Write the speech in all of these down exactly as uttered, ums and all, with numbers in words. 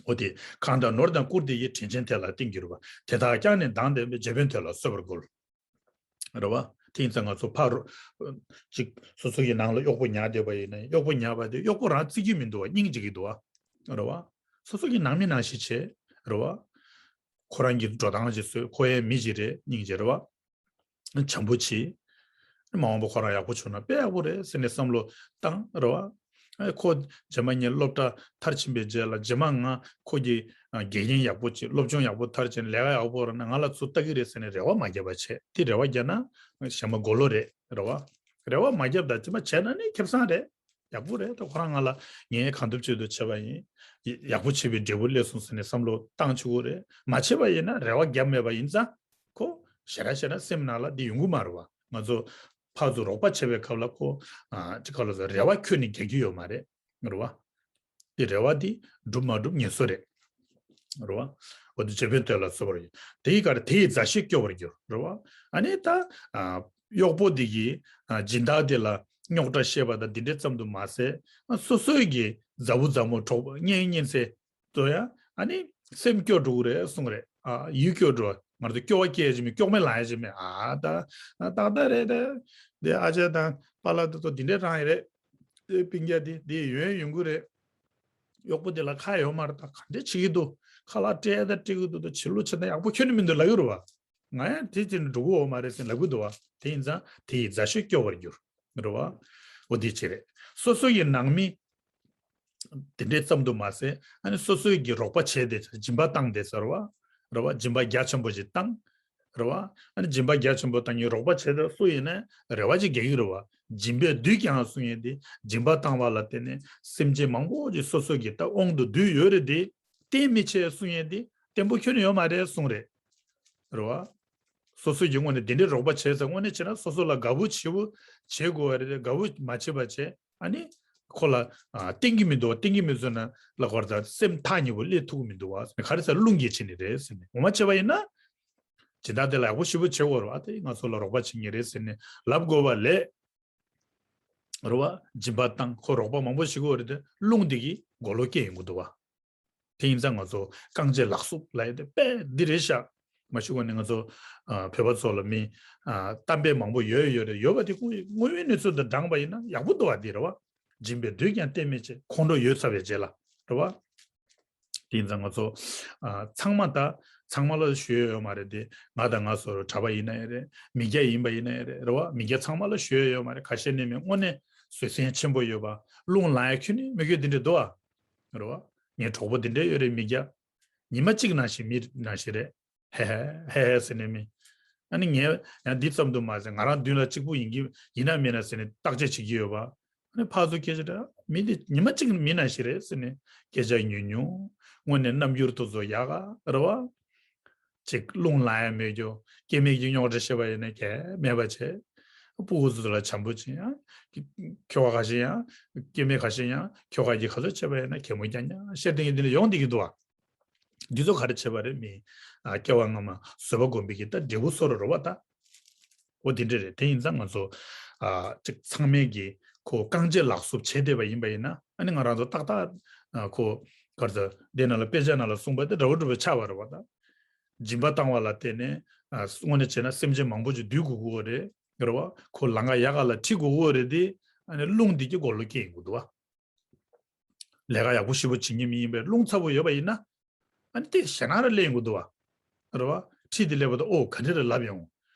འོ་དེ་གང་དག་ནོར་དང་བཀུར་སྟི་ཡིས། དྲིན་ཆེན་དེ་ལ་བརྟེན་གྱུར་པ། དེ་དག་ཀྱང་ནི་མདངས་ལྡན་པའི། རྗེ་དཔོན་དེ་ལ་གསོལ་བར་བསྐུལ། རེད་བ། དེ་ཡིན་ཙང་ང་ཚོ་ཕ་རུ་ཅིག་སོ་སོ་ཡི་ནང་ལ་གཡོག་པོ་ཉར་བསྡད་པ་ཡིན་ན་གཡོག་པོ་ཉར་བ་དེ་གཡོག་པོ་རང་བརྩི་གི་མི་འདུག་བ། སྙིང་རྗེ་གི་འདུག་བ། རེད་བ། སོ་སོ་གི་ནང་མི་ནང་བཞིན་བྱེད། རེད་བ། ཁོ་རང་གི་འགྲོ་སྟངས་ཅིག་བཟོས། ཁོ་ཡང་མི་ཅིག་རེད། སྙིང་རྗེ་རེད་བ། བྱམས་པོ་བྱེད། མ་འོངས་པ་ཁོ་རང་ཡག་པོ་བྱུང་ན་དཔེ་ཡག་པོ་རེད་ཟེར་ནས་བསམ་བློ་བཏང་། རེད་བ། ཨེ་ཁོ་རྗེས་མ་ངས་སློབ་གྲྭ་མཐར་ཕྱིན་པའི་རྗེས་ལ་རྗེས་མ་ང་ཁོ་གི་དགེ་རྒན་ཡག་པོ་བྱེད། སློབ་སྦྱོང་ཡག་པོ་མཐར་ཕྱིན། ལས་ཀ་ཡག་པོ་རག་ན་ང་ལ་ཚུར་ལྟ་གི་རེད་ཟེར་ནས་རེ་བ་མ་བརྒྱབ་པ་བྱས། དེ་རེ་བ་བརྒྱབ་ན་གཞན་མ་མགོ་ལོག་རེད། རེད་བ། རེ་བ་མ་བརྒྱབ་དང་རྗེས་མ་བྱས་ན་ནི་ཁེ་བཟང་རེད། ཡག་པོ་རེད། ད་ཁོ་རང་ང་ལ་ངས་གང་ཐུབ་ཅི་ཐུབ་བྱས་པ་ཡིན། ཡག་པོ་བྱས་པའི་འབྲས་བུ་སླེབས་སོང་ཟེར་ནས་བསམ་བློ་བཏང་ཆོག་གི་རེད། མ་བྱས་པ་ཡིན་ན་རེ་བ་བརྒྱབ་མེད་པ་ཡིན་ཙང་། ཁོ་ཞེ་དྲག་བྱས་ན་སེམས་ནང་ལ་འདི་ཡོང་གི་མ་རེད་བ། ང་ཚོ་ཕར་ཚུར་རོགས་པ་བྱེད་པའི་སྐབས་ལ་ཁོ་ཨ་ཅི་ག་ལ་ཟེར། རེ་བ་ཁྱོན་ནས་རྒྱག་གི་ཡོད་མ་རེད། རེད་བ། འདི་རེ་བ་འདི་འགྲུབ་མ་འགྲུབ་ངེས་སོ་རེད། རེད་བ། འོ་དེ་རྗེ་དཔོན་དེ་ལ་གསོལ་བར་ཡོད། དེ་ཡི་གར་དེ་ཡི་མཛའ་བཤེས་སྐྱོ་བར་འགྱུར། རེད་བ། ཨ་ནི་ད་ཨ་གཡོག་པོ་འདི་གིས་ཨ་སྦྱིན་བདག་དེ་ལ་རྙོག་དྲ་བཤད་པ་དང་འདི་འདྲ་ཙམ་དུ་མ་ཟད། ཨ་སོ་སོའི་གི་མཛའ་བོ་མཛའ་མོ་གྲོགས་པོ་གཉེན་ཉེ་ཚན་དུ་ཡང་ཨ་ནི་སེམས་སྐྱོ་འགྲོ་གི་རེད་གསུངས་རེད། ཨ་ཡིད་སྐྱོ་འགྲོ། ང་ཚོ་སྐྱོ་བ་སྐྱེ་ཡ་ཅིག་མིན། སྐྱོག་མེ་ལངས་ཡ་ཅིག་མིན། ཨ་ད་ཨ་ཏག་ཏག་རེད། ད་དེ་ཨ་ཅག་དང་པཱ་ལགས་དེ་ཚོ་འདི་འདྲས་རང་ཡིན་རེད། དེ་སྤུན་ཀྱག་དེ་དེ་ཡོན་ཡོང་གི་རེད། གཡོག་པོ་དེ་ལ་ཁ་ཡོད་མ་རེད། ད་ག་འདྲས་བྱེད་ཀྱི་འདུག་ཁ་ལག་སྤྲད་ད་སྤྲད་ཀྱི་འདུག་ད་བྱེད་ལུགས་བྱེད་སྟངས་ཡག་པོ་ཁྱོན་ནས་མི་འདུག་ལབ་ཀྱི་རེད་བ། ང་ཡང་དེ་ཅིག་འགྲོ་གི་ཡོད་མ་རེད་ཟེར་ལབ་ཀྱི་འདུག་བ། དེ་ཡིན་ཙང་དེ་ཡི་མཛའ་བཤེས་སྐྱོ་བར་འགྱུར། རེད་བ། འོ་དེ་ཅིག་རེད། སོ་སོ་ཡི་ནང་མི་དེ་འདྲའི་ཙམ་དུ་མ་ཟད། ཨ་ནི་སོ་སོའི་གི་རོགས་པ་བྱས་ཏེ་སྦྱིན་པ་བཏང་སྟེ་ཟེར་བ། རེད་བ། སྦྱིན་པ་རྒྱ་ཆེན་པོ་ཞིག་བཏང་། རེད་བ། ཨ་ནི་སྦྱིན་པ་རྒྱ་ཆེན་པོ་བཏང་མཁན་རོགས་པ་བྱས་ཏེ་སུ་ཡིན་ན་རེ་བ་ཅིག་རྒྱག་གི་རེད་བ། སྦྱིན་པས་བསྡུས་ཀྱང་གསུང་ཡས་དེ། སྦྱིན་པ་བཏང་བ་ལ་བརྟེན་ནས་སེམས་ཅན་མང་པོ་ཅིག་སོ་སོ་གི་ད་དབང་དུ་བསྡུས་ཡོད་རེད་དེ། བརྟེན་མི་བྱེད་གསུང་ཡས་དེ་བརྟན་པོ་ཁྱོན་ནས་ཡོད་མ་རེད་གསུང་རེད། རེད་བ། སོ་སོ་གི་ངོས་ནས་དེ་འདྲའི་རོགས་པ་བྱས་ཙང་། དངོས་གནས་བྱས་ན་སོ་སོ་ལ་དགའ་པོ་བྱེད་པོ་བྱེད་དགོས་པ་རེད་དེ། དགའ་པོ་མ་བྱས་པ་བྱས། ཨ་ནི་ཁོ་ལ་ཨ་བརྟེན་གྱི་མི་འདུག་བ། བརྟེན་གྱི་མི་འདུག་ན་ལ་གོར་ད་སེམས་ཐག་ཉེ་པོ་སླེབས་ཐུབ་ཀྱི་མི་འདུག་བ། ག་རེ་ཟེར། རླུང་གིས་ཕྱིན་ནི་རེད་ཟེར་ནས། ངོ་མ་བྱས་པ་ཡིན་ན་སྦྱིན་བདག་དེ་ལ་ཡག་པོ་ཞེ་པོ་བྱེད་དགོས་རེད་བ། ཨ་དེ་ང་ཚོ་ལ་རོགས་པ་བྱེད་མཁན་རེད་ཟེར་ནས་ལབ་དགོས་པ་ལས། རེད་བ། སྦྱིན་པ་བཏང་། ཁོ་རོགས་པ་མང་པོ་ཞིག་གོ་རེད་དེ། རླུང་དེ་གིས་མགོ་ལོག་སྐྱེ་ཡོང་གི་འདུག་བ། དེ་ཡིན་ཙང་ང་ཚོ་རྐང་རྗེས་ལག་སུབ་ལབ་ཡ་དེ་དཔེ་འདི་རེད་ཤག་མ་གཞི་གོང་ནས་ང་ཚོ་ཨ་བོད་པ་ཚོ་ལ་མི་ཨ་གཏམ་དཔེ་མང་པོ་ཡོད་ཡོད་རེད། ཡོད་པ་དེ་ཁོ་དངོས་ཡོད་གནས་ཚུལ་དང་བགྲངས་པ་ཡིན་ན་ཡག་པོ་འདུག་བ། འདི་རེད་བ། སྦྱིན་པས་བསྡུས་ཀྱང་བརྟེན་མི་བྱེད། ཁོང་ཁྲོ་ཡོད་ཚར་བའི་རྗེས་ལ། རེད་བ། དེ་ཡིན་ཙང་ང་ཚོ་ཨ་ཚང་མ་ད་ཚང་མ་ལ་ཞུ་ཡ་ཡོད་མ་རེད་དེ། ང་དང་ང་ཚོ་གྲྭ་པ་ཡིན་ན་ཡང་རེད། མི་སྐྱ་ཡིན་པ་ཡིན་ན་ཡང་རེད། རེད་བ། མི་སྐྱ་ཚང་མ་ལ་ཞུ་ཡ་ཡོད་མ་རེད། ཁ་ཤས་ནས་མི་དངོས་གནས་བཟོད་བསྲན་ཆེན་པོ་ཡོད་པ། རླུང་ལངས་ཡ་ཁྱོན་ནས་མི་དགོས། དེ་འདྲ་འདུག་བ། རེད་བ། ངའི་གྲོགས་པོ་དེ་འདྲ་ཡོད་རེད། མི་སྐྱ། ཉི་མ་གཅིག་ནང་བཞིན་མི་ནང་བཞིན་རེད། ཧེ་ཧེ་ཧེ་ཧེ་ཟེར་ནས་མི། ཨ་ནི་ངས་ཡང་འདི་ཙམ་དུ་མ་ཟད་ང་རང་མདུན་ལ་གཅིག་པུ་ཡིན་གྱི་ཡིན་ན་མིན་ན་ཟེར་ནས་བརྟག་དཔྱད་བྱེད་ཀྱི་ཡོད་པ། ཨ་ནི་ཕར་ཚུར་སྐད་ཆ་འདྲ་མི་འདི་ཉི་མ་གཅིག་མི་ནང་བཞིན་རེད་ཟེར་ནས་སྐད་ཆ་ཉུང་ཉུང་། དངོས་གནས་རྣམ་འགྱུར་དེ་ཚོ་ཡག་ག་རེད་བ། ཅིག་རླུང་ལངས་ཡ་མེད་རྒྱུ། སྐྱེ་དམན་གྱི་རྙོག་དྲ་བཤད་པ་ཡིན་ན་གལ་མེད་པ་བྱས། སྤུ་གུ་ཚོ་ལ་བྱམས་པོ་བྱེད་ཡ། ཁྱོ་ག་ཁ་ཤས་ཡང་། སྐྱེ་དམན་ཁ་ཤས་ཡང་ཁྱོ་ག་གི་ཁ་ཚོད་བྱས་པ་ཡིན་ན་གད་མོ་རྒྱག་ཡ་བཤད་དེ་འདི་འདྲ་ཡོང་བསྡད་ཀྱི་འདུག་བ། འདི་ཚོ་ག་རེ་བྱས་པ་རེད། མི་ཨ་སྐྱེ་བ་སྔ་མ་བཟོད་པ་སྒོམ་པའི་གི་ད་འབྲས་བུ་སོ་རུ་རེད་བ་ད། འོ་དེ་འདྲ་རེད། དེ་ཡིན་ཙང་ང་ཚོ་ཨ་ཅིག་ཚང་མས་གི་ཁོ་རྐང་རྗེས་ལག་སུབ་བྱས་བསྡད་པ་ཡིན་པ་ཡིན་ན། ཨ་ནི་ང་རང་ཚོ་ཏག་ཏག་ཨ་ཁོ་ག་རེ་ཟེར། དེ་ནང་ལ་དཔེ་ཆ་ནང་ལ་གསུངས་པ་དེ་འདྲ་བོ་འདྲ་བོ་ཆགས་པ་རེད་བ་ད། སྦྱིན་པ་བཏང་བ་ལ་བརྟེན་ནས་ཨ་དངོས་གནས་བྱས་ན་སེམས་ཅན་མང་པོ་ཅིག་འདུལ་དགོས་ཀྱི་ཡོད་རེད། རེད་བ། ཁོ་ལམ་ཁ་ཡག་ག་ལ་ཁྲིད་དགོས་ཀྱི་ཡོད་རེད་དེ། ཨ་ནི་རླུང་འདི་གི་མགོ་ལོག་སྐྱེ་ཡོང་གི་འདུག་བ། ལས་ཀ་ཡག་པོ་ཞེ་པོ་བྱེད་མཁན་མི་ཡིན་པའི་རླུང་ཚ་པོ་ཡོད་པ་ཡིན་ན། ཨ་ནི་དེ་ཞེད་སྣང་ར་སླེབས་ཡོང་གི་འདུག་བ། རེད་བ། ཁྲིད་དེ་སླེབས་པ་དང་། ཨོ་ག་འདྲ་རེ་ལབ་ཡོང་།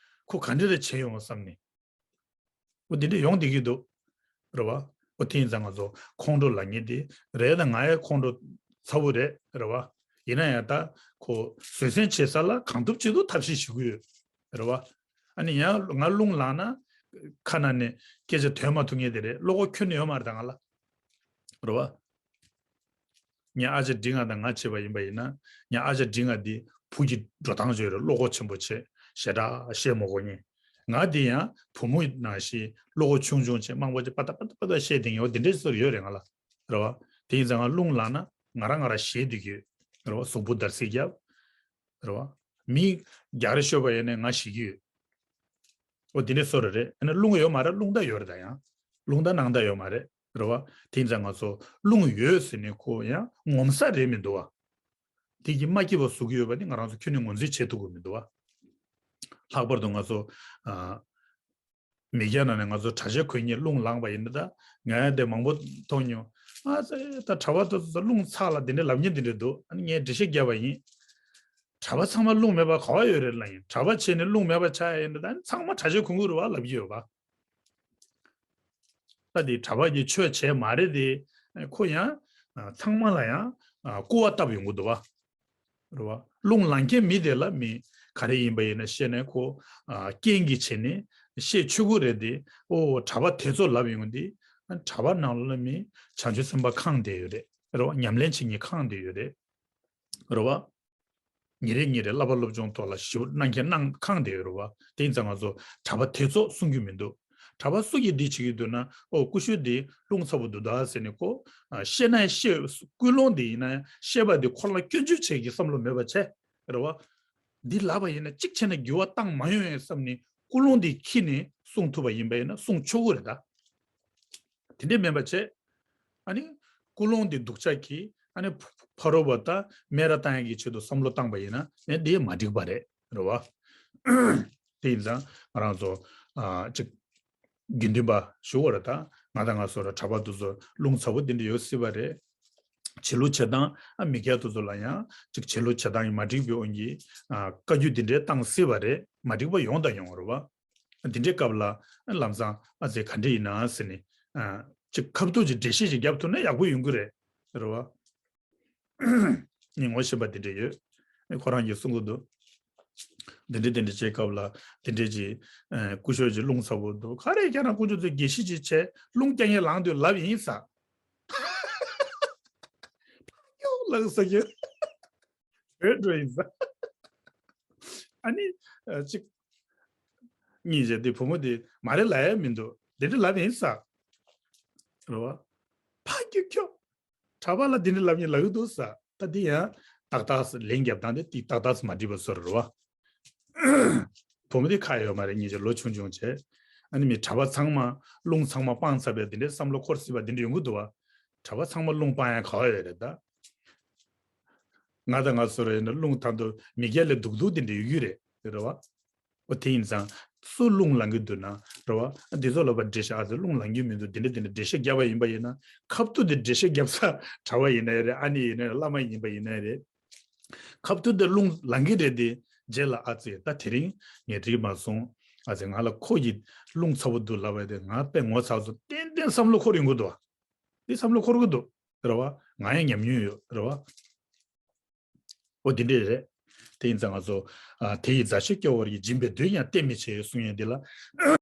ཁོ་ག་འདྲ་རེ་བྱས་ཡོང་བསམ་ནས། འོ་དེ་འདྲ་ཡོང་བསྡད་ཀྱི་འདུག་རེད་བ། འོ་དེ་ཡིན་ཙང་ང་ཚོ་ཁོང་ཁྲོ་ལངས་མཁན་དེ་རེད། ད་ང་ཡང་ཁོང་ཁྲོ་ཚ་པོ་རེད། རེད་བ། ཡིན་ན་ཡང་ད་ཁོ་བཟོད་བསྲན་བྱེད་ས་ལ་གང་ཐུབ་ཅི་ཐུབ་ཐབས་ཤེས་ཞུ་གི་ཡོད། རེད་བ། ཨ་ནི་ཡང་ང་རླུང་ལངས་ན་ཁ་ནང་ནས་སྐད་ཆ་ཐོན་མ་ཐུབ་མཁན་དེ་རེད། བློ་ཁོག་ཁྱོན་ནས་ཡོད་མ་རེད་ད་ང་ལ། རེད་བ། ངའི་ཨ་ཅག་འབྲིང་ང་དང་ང་བྱས་པ་ཡིན་པ་ཡིན་ན། ངའི་ཨ་ཅག་འབྲིང་ང་འདི་བུ་གི་འགྲོ་སྟངས་བརྗོད་རེད། བློ་ཁོག་ཆེན་པོ་བྱས། ཞེ་དྲག་བཤད་མ་དགོས་མཁན། ང་འདི་ཡང་བུ་མོ་ནང་བཞིན་བློ་ཁོག་ཆུང་ཆུང་བྱས། མང་པོ་ཅིག་པ་ཏ་པ་ཏ་པ་ཏ་བཤད་བསྡད་མཁན། འོ་དེ་འདྲའི་བཟོ་འདྲ་ཡོད་རེད་ང་ལ། རེད་བ། དེ་ཡིན་ཙང་ང་རླུང་ལངས་ན་ང་རང་ང་རང་ཞེད་སྡོད་ཀྱི་ཡོད། རེད་བ། གཟུགས་པོ་འདར་སིག་བརྒྱབ། རེད་བ། མི་རྒྱག་རེས་ཤོར་བ་ཡིན་ནའི་ང་ཞེད་ཀྱི་ཡོད། འོ་དེ་འདྲའི་བཟོ་འདྲ་རེད། ཨ་ནི་རླུང་ཡོད་མ་རེད། རླུང་རྟ་ཡོད་རེད། ད་ཡང་རླུང་རྟ་ནང་རྟ་ཡོད་མ་རེད། རེད་བ། དེ་ཡིན་ཙང་ང་ཚོ་རླུང་ཡོད་ཟེར་ནས་ཁོ་ཡང་ངོམ་ས་རེད་མི་འདུག་བ། དེ་གིས་མ་སྐྱིད་པ་བཟོ་གི་ཡོད་པ་དེ་ང་རང་ཚོ་ཁྱོན་ནས་ངོས་འཛིན་བྱེད་ཐུབ་ཀྱི་མི་འདུག་བ། ལྷག་པར་དུ་ང་ཚོ་ཨ། མི་སྐྱ་ནང་ནས་ང་ཚོ་གྲྭ་ཆས་གོན་མཁན་རླུང་ལངས་པ་ཡིན་ན་ད་ང་ཡང་དེ་མང་པོ་མཐོང་མྱོང་། ཨ་ཙི་ད་གྲྭ་པ་དེ་ཚོ་རླུང་ཚ་ལ་དེ་འདྲ་ལབ་མཁན་དེ་འདྲ་འདུག་ཨ་ནི་ངས་འགྲེལ་བཤད་བརྒྱབ་པ་ཡིན། གྲྭ་པ་ཚང་མ་རླུང་མེད་པ་ག་བ་ཡོད་རེད་ལབ་ཡིན། གྲྭ་པ་བྱས་ནས་རླུང་མེད་པ་ཆགས་ཡིན་ན་ད་ཚང་མ་གྲྭ་ཆས་གོན་གྱི་རེད་བ་ལབ་ཀྱི་ཡོད་པ། ད་དེ་གྲྭ་པ་གི་ཆོས་བྱས་མ་རེད་དེ། ཁོ་ཡང་ཨ་ཚང་མ་ལ་ཡང་ཨ་སྐུར་བ་བཏབ་ཡོང་གི་འདུག་བ། རེད་བ། རླུང་ལངས་མཁན་མི་དེ་ལ་མི་ག་རེ་ཡིན་པ་ཡིན་ན་བཤད་ནས་ཁོ་ཨ་རྐྱེན་གྱིས་བྱས་ནས་བཤད་ཆོག་གི་རེད་དེ། ཨོ་གྲྭ་པ་དེ་ཚོ་ལབ་ཡོང་དེ། གྲྭ་པ་ནང་ལོགས་ལ་མི་བྱང་ཆུབ་སེམས་དཔའ་ཁེངས་བསྡད་ཡོད་རེད། རེད་བ། ཉམས་ལེན་བྱེད་མཁན་ཁེངས་བསྡད་ཡོད་རེད། རེད་བ། ཉིན་རེ་ཉིན་རེ་བསླབ་པ་སློབ་སྦྱོང་ཐོག་ལ་ཞིབ་གནང་མཁན་གནང་ཁེངས་བསྡད་ཡོད་རེད་བ། དེ་ཡིན་ཙང་ང་ཚོ་གྲྭ་པ་དེ་ཚོ་གསུང་རྒྱུ་མི་འདུག་གྲྭ་པ་སུ་གིས་འདི་བྱེད་ཀྱི་འདུག་ན། ཨོ་ཀུ་ཤུ་འདི་རླུང་ཚ་པོ་འདུག་ད་ཟེར་ནས་ཁོ་ཨ་བཤད་ན་བཤད། ཀུན་སློང་འདི་ཡིན་ན་བཤད་པ་འདི་ཁོ་རང་སྐྱོན་བརྗོད་བྱེད་ཀྱི་བསམ་བློ་མེད་པ་བྱས། རེད་བ། འདི་ལབ་པ་ཡིན་ན་གཅིག་བྱས་ན་འགྱུར་བ་བཏང་མ་ཡོང་ཡང་བསམ་ནས་ཀུན་སློང་འདི་འཁྱེར་ནས་གསུང་ཐུབ་པ་ཡིན་པ་ཡིན་ན་གསུང་ཆོག་གི་རེད་ད། དེ་འདྲས་མིན་པ་བྱས། ཨ་ནི་ཀུན་སློང་འདི་སྡུག་ཅག་གིས་ཨ་ནི་ཕ་རོལ་པོ་དང་སྨད་ར་བཏང་ཡག་གི་ཆེད་དུ་བསམ་བློ་བཏང་པ་ཡིན་ན་ཨ་ནི་འདི་མ་འགྲིག་པ་རེད། རེད་བ། དེ་ཡིན་ཙང་ང་རང་ཚོ་ཨ་ཅིག་དགེ་འདུན་པ་ཞུ་བ་རེད་ད། ང་དང་ང་ཚོ་ར་གྲྭ་པ་དེ་ཚོ་རླུང་ཚ་པོ་དེ་འདྲ་ཡོད་སྲིད་པ་རེད། བྱེད་ལུགས་བྱེད་སྟངས་ཨ་མི་སྐྱ་དེ་ཚོ་ལ་ཡང་ཅིག་བྱེད་ལུགས་བྱེད་སྟངས་མ་འགྲིག་པའི་དབང་གིས་ཨ་བཀའ་བཀྱོན་དེ་འདྲས་བཏང་སྲིད་པ་རེད། མ་འགྲིག་པ་ཡོང་དང་ཡོང་བ་རེད་བ། འདི་འདྲའི་སྐབས་ལ་ལམ་སང་ཨ་ཙི་ག་འདྲ་ཡིན་ན་ཟེར་ནས་ཨ་ཅིག་ཁ་ཐུག་ཅིག་འགྲེལ་བཤད་ཅིག་རྒྱབ་ཐུབ་ན་ཡག་པོ་ཡོང་གི་རེད། རེད་བ། ངས་ངོ་ཤེས་པ་འདི་འདྲ་ཡོད། ཁོ་རང་གིས་གསུང་གི་འདུག་འདི་འདྲ་འདི་འདྲ་བྱེད་སྐབས་ལ་འདི་འདྲ་ཅིག་ཨ་སྐུ་ཞབས་ཀྱི་རླུང་ཚ་པོ་འདུག་ག་རེ་ཁྱེད་རང་དཀོན་མཆོག་ཚོས་དགེ་བཤེས་ཅིག་བྱས་རླུང་རྐྱང་རྐྱང་ལངས་དུས་ལབ་ཡིན་ས། ཕ་ཡོ་ལགས་ས་ཡོད། བོད་འགྲོ་ཡིན་ས། ཨ་ནི་ཨ་ཅིག་གཉིས་བྱས་དེ་བུ་མོ་དེ་མ་རེད་ལབ་ཡ་མི་འདུག་འདི་འདྲ་ལབ་ཡིན་ས། རེད་བ། ཕ་རྒྱུ་ཁྱོ། གྲྭ་པ་ལ་འདི་འདྲ་ལབ་ཡིན་ལབ་ཡོད་འདུག་ས། ད་འདི་ཡང་ཏག་ཏག་ལན་རྒྱབ་སྟངས་དེ་ཏག་ཏག་མ་འགྲིག་པ་བཟོ་རེད་བ། བུ་མོ་དེ་ཁ་ཡོད་མ་རེད། གཉིས་བྱས་ལོ་ཆུང་ཆུང་བྱས། ཨ་ནི་མི་གྲྭ་པ་ཚང་མ་རླུང་ཚང་མ་སྤངས་ཚར་བས་འདི་འདྲའི་བསམ་བློ་འཁོར་སྲིད་པ་འདི་འདྲ་ཡོང་གི་འདུག་བ། གྲྭ་པ་ཚང་མ་རླུང་སྤང་ཡ་ག་བ་ཡོད་རེད་ད། ང་དང་ང་ཚོ་ར་ཡིན་ན་རླུང་ཐང་དུ་མི་སྐྱ་ལས་སྡུག་སྡུག་དེ་འདྲ་ཡོད་ཀྱི་རེད། རེད་བ། ཨོ་དེ་ཡིན་ཙང་སུ་རླུང་ལངས་ཀྱི་འདུག་ན་རེད་བ། འདི་ཚོ་ལ་བ་འགྲེལ་བཤད་ཨ་ཚོ་རླུང་ལངས་ཀྱི་མི་འདུག་འདི་འདྲ་འདི་འདྲ་འགྲེལ་བཤད་བརྒྱབ་པ་ཡིན་པ་ཡིན་ན་ཁ་ཐུག་དེ་འགྲེལ་བཤད་བརྒྱབ་ས་གྲྭ་པ་ཡིན་ན་ཡང་རེད། ཨ་ནེ་ཡིན་ན་རེད། བླ་མ་ཡིན་པ་ཡིན་ན་ཡང་རེད། ཁ་ཐུག་དེ་རླུང་ལངས་ཀྱི་རེད་དེ་རྗེས་ལ་ཨ་ཙི་ད་དེ་རིང་ངས་འགྲིག་མ་སོང་། ཨ་ཙི་ང་ལ་ཁོ་ཡིས་རླུང་ཚ་པོ་འདུག་ལབ་པ་དེ་ང་དཔེ་ངོ་ཚ་སོང་། ཏན་ཏན་བསམ་བློ་འཁོར་ཡོང་གི་འདུག་འདི་བསམ་བློ་འཁོར་གི་འདུག་རེད་བ། ང་ཡང་ཉམས་མྱོང་ཡོད་རེད་བ། འོ་འདི་འདྲས་རེད། དེ་ཡིན་ཙང་ང་ཚོ་ཨ་དེ་ཡི་མཛའ་བཤེས་སྐྱེ་བོ་རིགས་སྦྱིན་པའི་དོན་ཡང་གཏན་མི་བྱེད་གསུང་ཡས་འདི་ལ་